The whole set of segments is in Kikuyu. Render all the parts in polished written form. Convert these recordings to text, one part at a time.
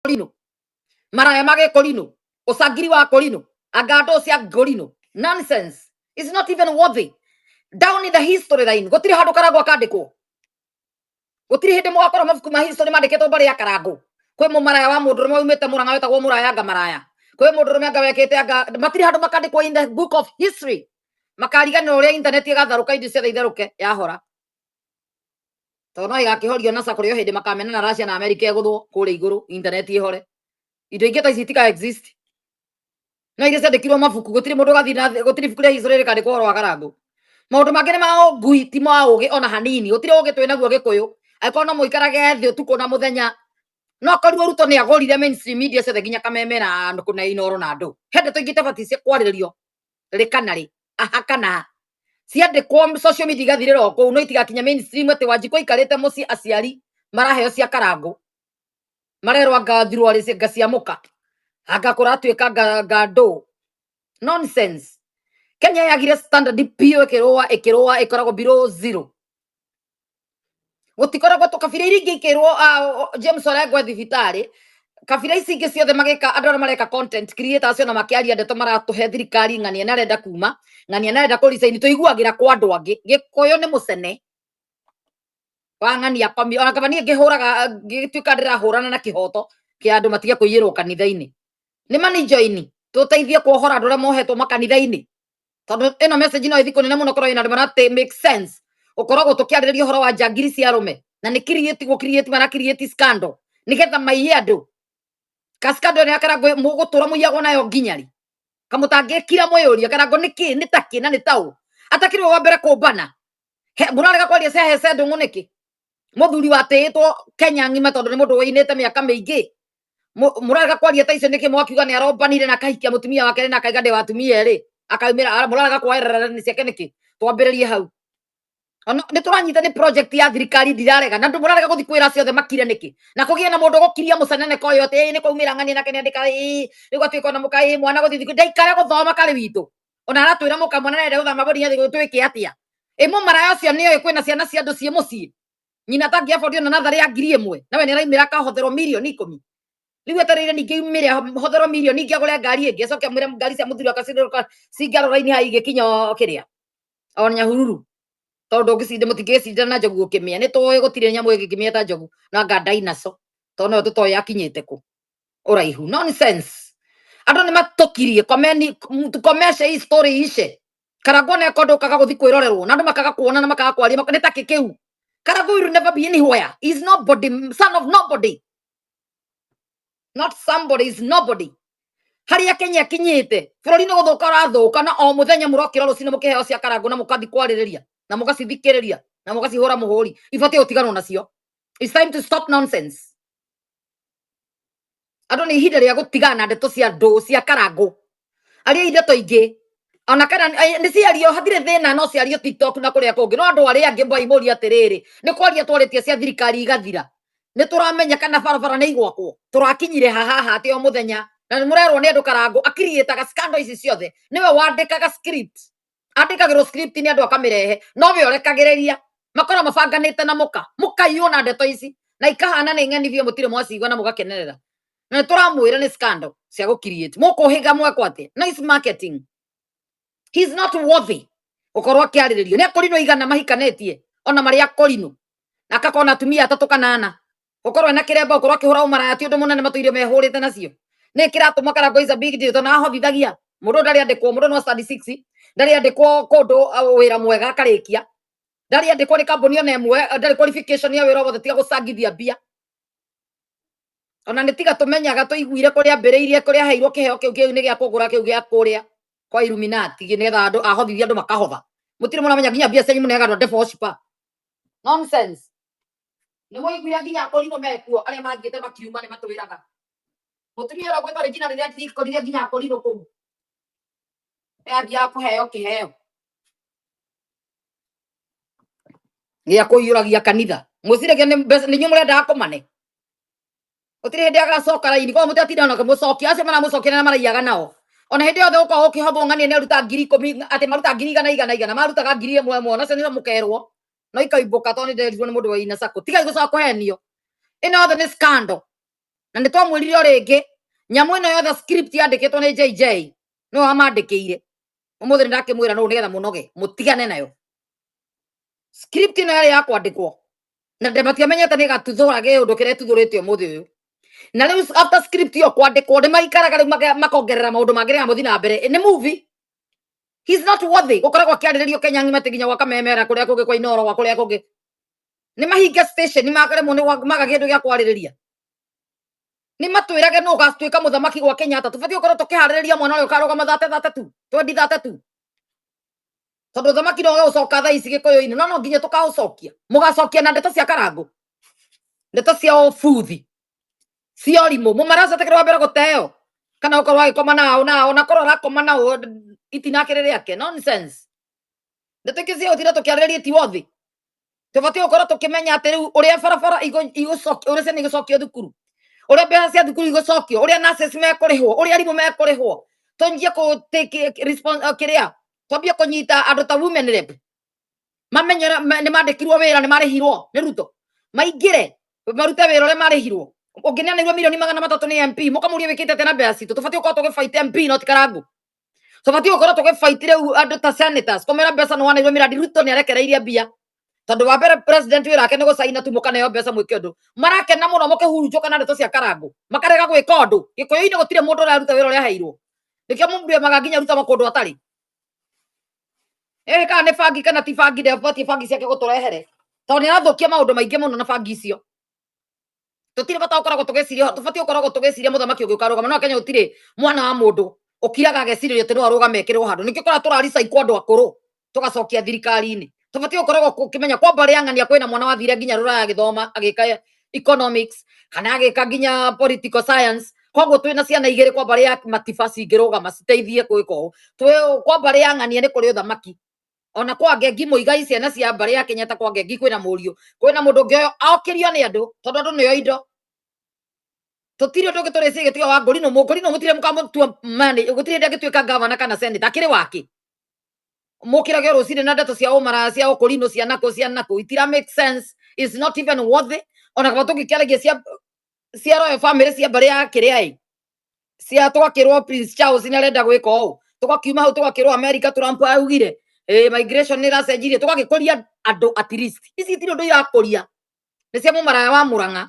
Gĩkũrinũ, maraya ma Gĩkũrinũ, ũcangiri wa Kũrinũ, anga andũ cia Ngũrinũ. Nonsense. It's not even worthy. Down in the history line, gũtirĩ handũ Karangũ akandĩkwo. Gũtirĩ hĩndĩ mũgakora mabuku ma history mandĩkĩtwo mbarĩ ya Karangũ. Kwĩ mũmaraya wa mũndũrũme waumĩte Mũrang'a wetagwo Mũraya anga maraya. Kwĩ mũndũrũme anga wekĩte anga matirĩ handũ makandĩkwo in the book of history. Makariganĩrwo ũrĩa internet ĩgatharũka indo ciothe itherũke yahora. Tondũ no ĩgakĩhorio NASA kũrĩ o hĩndĩ makamena na Russia na America ĩgũthwo kũrĩa igũrũ internet ĩhore. Indo ingĩ ta ici itika exist. No iria ciandĩkirwo mabuku gũtirĩ mũndũ ũgathiĩ na gũtirĩ ibuku rĩa history rĩkandĩkwo ũhoro wa Karangũ. Maũndũ mangĩ nĩ ma ũngui ti ma ũgĩ ona hanini. Gũtirĩ ũgĩ twĩ naguo Gĩkũyũ. Angĩkorwo no mũikarage thĩ ũtukũ na mũthenya no korirwo Ruto nĩ agũrire mainstream media ciothe nginya Kameme na na Inooro na andũ. He ndeto ingĩ itabatiĩ cia kwarĩrĩrio rĩ kana rĩ, aha kana ha. Ciandĩkwo social media igathirĩra o kũu no itigakinya mainstream atĩ Wanjikũ aikarĩte mũciĩ aciari maraheo cia Karangũ. Marerwo anga thirwarĩ anga cia mũka. Anga kũratuĩka anga anga ndũ. Nonsense. Kenya yagire standard biũ ĩkĩrũa ĩkĩrũa ĩkoragwo below zero. Gũtikoragwo kabira iria ingĩ ikĩrwo James Orengo e thibitarĩ kabira ici ingĩ ciothe magĩka andũ arĩa mareka content creators acio na makĩaria ndeto maratũhe thirikari ng'ania nĩ arenda kuma ng'ania nĩ arenda kũ resign tũiguagĩra kwa andũ angĩ. Gĩkũyũ nĩ mũcene wa ng'ania komi ona kaba niĩ ngĩhũraga ngĩtuĩka ndĩrahũrana na kĩhoto kĩa andũ matige kũiyĩrwo kanitha-inĩ. Nĩ mani join tũteithie kuohora andũ arĩa mohetwo makanitha-inĩ. Tondũ ĩno message no ĩthiĩ kũnene mũno korwo ĩna andũ mara make sense. Ũkoragwo tũkĩarĩrĩria ũhoro wa njangiri cia arũme na nĩ create gũ create mara create scandal nĩgetha maiye andũ. Ka scandal ĩno ya Karangũ mũgũtũra mũiyagwo nayo nginya rĩ? Kamũtangĩkira mwĩyũrie Karangũ nĩ kĩ nĩ takĩ na nĩ taũ? Atakĩrĩ we wa mbere kũmbana. Mũrarega kwaria cia Hece Ndũng'ũ nĩkĩ? Mũthuri watĩĩtwo Kenya ng'ima tondũ nĩ mũndũ wĩinĩte mĩaka mĩingĩ. Mũrarega kwaria ta icio nĩkĩ mwakiuga nĩ arombanire na akahikia mũtumia wake na akaiga ndĩ wa atumia erĩ akaumĩra mũrarega kwoerera nĩ ciake nĩkĩ? Twambĩrĩrie hau. Ona nĩ tũranyita nĩ project ya thirikari ndirarega na andũ mũrarega gũthiĩ kwĩra ciothe makire nĩkĩ? Na kũgĩe na mũndũ ũgũkiria mũceneneko ũyũ atĩ nĩ kwaumĩra ng'ania nake nĩandĩka ĩĩ rĩu gwatuĩka ona mũka ĩĩ mwana gũthiĩ thukuru ndaikare gũthoma karĩ witũ. Ona aratwĩra mũka mwana nĩarenda gũthama bodi athiĩ twĩke atĩa? Ĩ mũmaraya ũcio nĩoĩ kwĩna ciana cia andũ ciĩ mũciĩ. Nyina atangĩ afford ona natharĩ ya 1000 nawe nĩaraumĩra akahotherwo mirioni 10. Rĩu etereire ningĩ aumĩre ahotherwo mirioni ingĩ agũre ngari ĩngĩ acoke amwĩre ngari cia mũthuri wake cingĩarora raini haha igĩkinya o kĩrĩa o Nyahururu. Tondũ ndũngĩcinda mũtingĩcindana na njogu gũkĩmĩa. Nĩ tũĩ gũtirĩ nyamũ ĩngĩkĩmĩa ta njogu na anga dinosaur tondũ noyo tũtoĩ akinyĩte kũ ũraihu. Nonsense. Andũ nĩ matũkirie komeni tukomeshe hii story ishe. Karangũ ona eko ndũkaga gũthiĩ kwĩrorerwo na andũ makaga kuona na makaga kwaria nĩ takĩ kĩu. Karangũ will never be anywhere. He is nobody, son of nobody. Not somebody, is nobody. Harĩa Kenya akinyĩte bũrũri nĩ gũthũka ũrathũka na o mũthenya mũrokĩra rũcinĩ mũkĩheo cia Karangũ na mũkathi kwarĩrĩria na mũgacithikĩrĩria na mũgacihũra mũhũri. Ibatiĩ gũtiganwo nacio. It's time to stop nonsense. Andũ nĩ ihinda rĩa gũtigana na ndeto cia ndũ cia Karangũ. Aria ndeto ingĩ ona kana nĩ ciario hatirĩ thĩna no ciario TikTok na kũrĩa kũngĩ no andũ arĩa angĩ mbaimũria atĩrĩrĩ nĩ kwaria twarĩtie cia thirikari igathira. Nĩ tũramenya kana barabara nĩ igwakwo. Tũrakinyire haha atĩ o mũthenya na nĩ mũrerwo nĩ andũ Karangũ akiriĩtaga scandal ici ciothe nĩwe wandĩkaga script. Andĩkagĩrwo script nĩ andũ akamĩrehe no we ũrekagĩrĩria makorwo mabanganĩte na mũka mũkaiywo na ndeto ici na ikahana nĩ ng'eni biũ mũtirĩ mwacigua na mũgakenerera. Na nĩ tũramwĩra nĩ scandal cia gũ create. Mũkũhĩga mwekwo atĩa? Nice marketing. He is not worthy gũkorwo akĩarĩrĩrio. Nĩ akũrinũ igana mahikanĩtie ona marĩ akũrinũ na akakorwo na atumia atatũ kana ana. Gũkorwo ena kĩremba gũkorwo akĩhũra ũmaraya ti ũndũ mũnene matũire mehũrĩte nacio. Nĩ kĩratũma Karangũ is a big deal tondũ ahotithagia mũndũ ndarĩ andĩkwo mũndũ no study 6 ndarĩ andĩkwo kũndũ wĩra mwega akarĩkia ndarĩ andĩkwo nĩ kambuni ona ĩmwe ndarĩ qualification ya wĩra wothe tiga gũcangithia mbia. Ona nĩ tiga tũmenyaga tũiguire kũrĩa ambĩrĩirie kũrĩa aheirwo kĩheo kĩu kĩu nĩ gĩa kũgũra kĩu gĩa kũrĩa kwa Illuminati nĩgetha andũ ahothithie andũ makahotha. Mũtirĩ mũramenya nginya mbia cianyu mũneaga andũ a devil worshiper. Nonsense. Nĩ mũiguire nginya akũrinũ mekuo arĩa mathiĩte makiuma nĩ matwĩraga. Mũtumia ũrĩa ũgwĩtwo Regina rĩrĩa ndikorire nginya akũrinũ kũu. Athiaga kũheo kĩheo gĩa kũiyũragia kanitha. Mwĩciragia nĩ mbeca nĩ inyuĩ mũrendaga kũmane. Gũtirĩ hĩndĩ agacoka raini koguo mũtigatinda na kũmũcokia acio maramũcokia na maraiyaga nao. Ona hĩndĩ yothe gũkorwo ũkĩhothwo ng'ania nĩ aruta 10,000 atĩ maruta ngiri igana igana igana marutaga 1000 ĩmwe nacio nĩcio mũkerwo no ikaumbũka tondũ nĩ nderirwo nĩ mũndũ wa ina sacco. Tigai gũcoka kũhenio. Ĩno yothe nĩ scandal. Na nĩ twamwĩrire o rĩngĩ nyamũ ĩno yothe script yandĩkĩtwo nĩ JJ, nĩwe wamandĩkĩire. Ũmũthĩ nĩ ndakĩmwĩra nũ nĩgetha mũnoge mũtigane nayo. Script ĩno yarĩ ya kwandĩkwo na matiamenyete nĩ gatuthũra gĩũndũ kĩrĩa ĩtuthũrĩte ũmũthĩ ũyũ. Na rĩu after script ĩyo kwandĩkwo, nĩ maikaraga rĩu makongerera maũndũ mangĩ nĩgetha mũthiĩ na mbere. Nĩ movie. He's not worthy gũkoragwo akĩarĩrĩrio Kenya ng'ima, atĩ nginya gwa Kamemera kũrĩa kũngĩ, kwa Inoro, gwa kũrĩa kũngĩ nĩ mahinga station, makaremwo nĩ maga kĩndũ gĩa kwarĩrĩria. Nĩ matwĩrage nũ ũgatuĩka mũthamaki gwa Kenyatta. Tũbatiĩ gũkorwo tũkĩharĩrĩria mwana ũrĩa ũkarũgama 32 2032, tondũ ũthamaki no ũgũcoka thaa ici Gĩkũyũ-inĩ, no nginya tũkaũcokia. Mũgacokia na ndeto cia Karangũ, ndeto cia ũbuthi, cia ũrimũ. Mũmaracotekere wa mbere gũteo kana gũkorwo agĩkoma nao nao na korwo arakoma nao itinakĩrĩ rĩake. Nonsense. Ndeto ingĩ cia gũtinda tũkĩarĩrĩria ti wothi. Tũbatiĩ gũkorwo tũkĩmenya atĩ rĩu ũrĩa barabara igũcokio, ũrĩa ciana igũcokio thukuru, ũrĩa mbeca cia thukuru igũcokio, ũrĩa nurses mekũrĩhwo, ũrĩa arimũ mekũrĩhwo. Tũnjie kũ take response kĩrĩa twambie kũnyita andũ ta women rep, mamenye nĩ mandĩkirwo wĩra, nĩ marĩhirwo nĩ Ruto, maingĩre marute wĩra ũrĩa marĩhirwo. Ũngĩneanĩrwo mirioni 300 nĩ MP, mũkamũria wĩkĩte atĩa na mbeca citũ? Tũbatiĩ gũkorwo tũgĩfight MP, no ti Karangũ. Tũbatiĩ gũkorwo tũgĩfight rĩu andũ ta senators, kũmera mbeca nĩ waneirwo mĩradi. Ruto nĩ arekereirie mbia, tondũ wa mbere president wĩra wake nĩ gũcaina tu, mũkaneo mbeca mwĩke ũndũ. Marakena mũno mũkĩhurunjũka na ndeto cia Karangũ, makarega gwĩka ũndũ. Gĩkũyũ-inĩ gũtirĩ mũndũ ũraruta wĩra ũrĩa aheirwo. Nĩkĩo mũmbremaga nginya Ruto makũndũ atarĩ ĩ kana nĩ bangi kana ti bangi, ndebatiĩ bangi ciake gũtũrehere, tondũ nĩ arathũkia maũndũ maingĩ mũno na bangi icio. Tũtirĩ bata gũkoragwo tũgĩciria, tũbatiĩ gũkoragwo tũgĩciria mũthamaki ũngĩ ũkarũgama. No Kenya gũtirĩ mwana wa mũndũ ũkiraga agecirĩria atĩ no arũgame ekĩrwo handũ. Nĩkĩo kũrĩa tũraricaikwo andũ akũrũ tũgacokia thirikari-inĩ. Tũbatiĩ gũkoragwo ũkĩmenya kwa mbarĩ ya ng'ania kwĩna mwana wathire nginya rũraya agĩthoma, agĩka economics kana agĩka nginya political science. Koguo twĩna ciana igĩrĩ kwa mbarĩ ya Matiba cingĩrũgama citeithie gwĩka ũũ. Twĩ kwa mbarĩ ya ng'ania nĩ kũrĩ ũthamaki, ona kwa Ngengi Mũigai, ciana cia mbarĩ ya Kenyatta, kwa Ngengi kwĩna mũriũ, kwĩna mũndũ ũngĩ ũyũ okĩrio nĩ andũ, tondũ andũ nĩo indo. Tũtirĩ ũndũ ũngĩ tũrĩciria tiga wa Ngũrinũ. Mũngũrinũ mũtirĩ mũkamũtua mani, gũtirĩ hĩndĩ angĩtuĩka gavana kana senator. Akĩrĩ wake mũkĩrage rũcinĩ na ndeto cia ũmaraya, cia ũkũrinũ, cia nakũ, cia nakũ, itira make sense, is not even worthy. Ona kaba tũngĩkĩaragia cia royal family, cia mbarĩ ya kĩrĩa ĩ cia, tũgakĩrwo Prince Charles nĩ arenda gwĩka ũũ, tũgakiuma hau tũgakĩrwo America Trump augire migration nĩ ĩracenjirie, tũgagĩkũria andũ at least. Ici itirĩ ũndũ irakũria, nĩ cia mũmaraya wa Mũrang'a.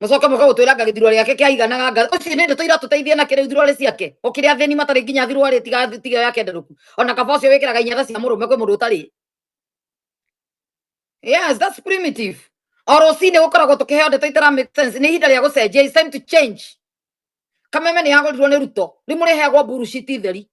Mũcoke mũke gũtwĩra gĩthurwa gĩake kĩaiganaga nga ũcio nĩ ndeto iratũteithia na kĩrĩu thirwarĩ ciake ũkĩrĩa athĩni matarĩ nginya thirwarĩ tiga tiga yake nderũku. Ona kaba ũcio wĩkĩraga inyatha cia mũrũme kwĩ mũndũ ũtarĩ. Yes, that's primitive. O rũcinĩ gũkoragwo tũkĩheo ndeto itara make sense. Nĩ ihinda rĩa gũcenjia. It's time to change. Kameme nĩ yagũrirwo nĩ Ruto, rĩu mũrĩheagwo bullshit theri.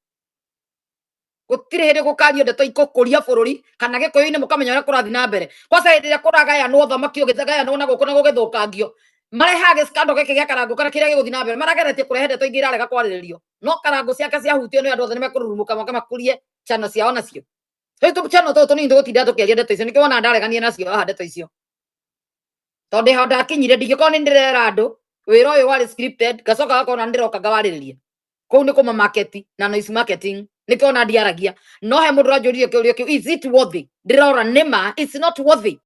Gũtirĩ hĩndĩ gũkario ndeto ikũkũria bũrũri kana Gĩkũyũ-inĩ mũkamenya ũrĩa kũrathiĩ na mbere. Kwanza hĩndĩ ĩrĩa kũragayanwo, ũthamaki ũgĩgayanwo na gũkũ na gũgĩthũkangio, marehaga gĩskando gĩkĩ gĩa Karangũ kana kĩrĩa gĩgũthiĩ na mbere. Marageretie kũrehe ndeto ingĩ irarega kwarĩrĩrio, no Karangũ ciake ciahutio nĩ andũ othe nĩmekũrurumũka moke makũrie channel ciao nacio. Rĩu tũ channel tũtũ tũnini tũgũtinda tũkĩaria ndeto icio. Nĩkĩo wona ndaregania nacio haha ndeto icio, tondũ ndĩ ho ndakinyire ndingĩkorwo nĩ ndĩrera andũ wĩra ũyũ warĩ scripted, ngacoka gakona ndĩroka ngawarĩrĩria. Kũu nĩ kũma market na noise marketing. Nĩkĩo ona ndiaragia. No he mũndũ ũranjũririe kĩũria kĩu, is it worthy? Ndĩrora nĩma it's not worthy.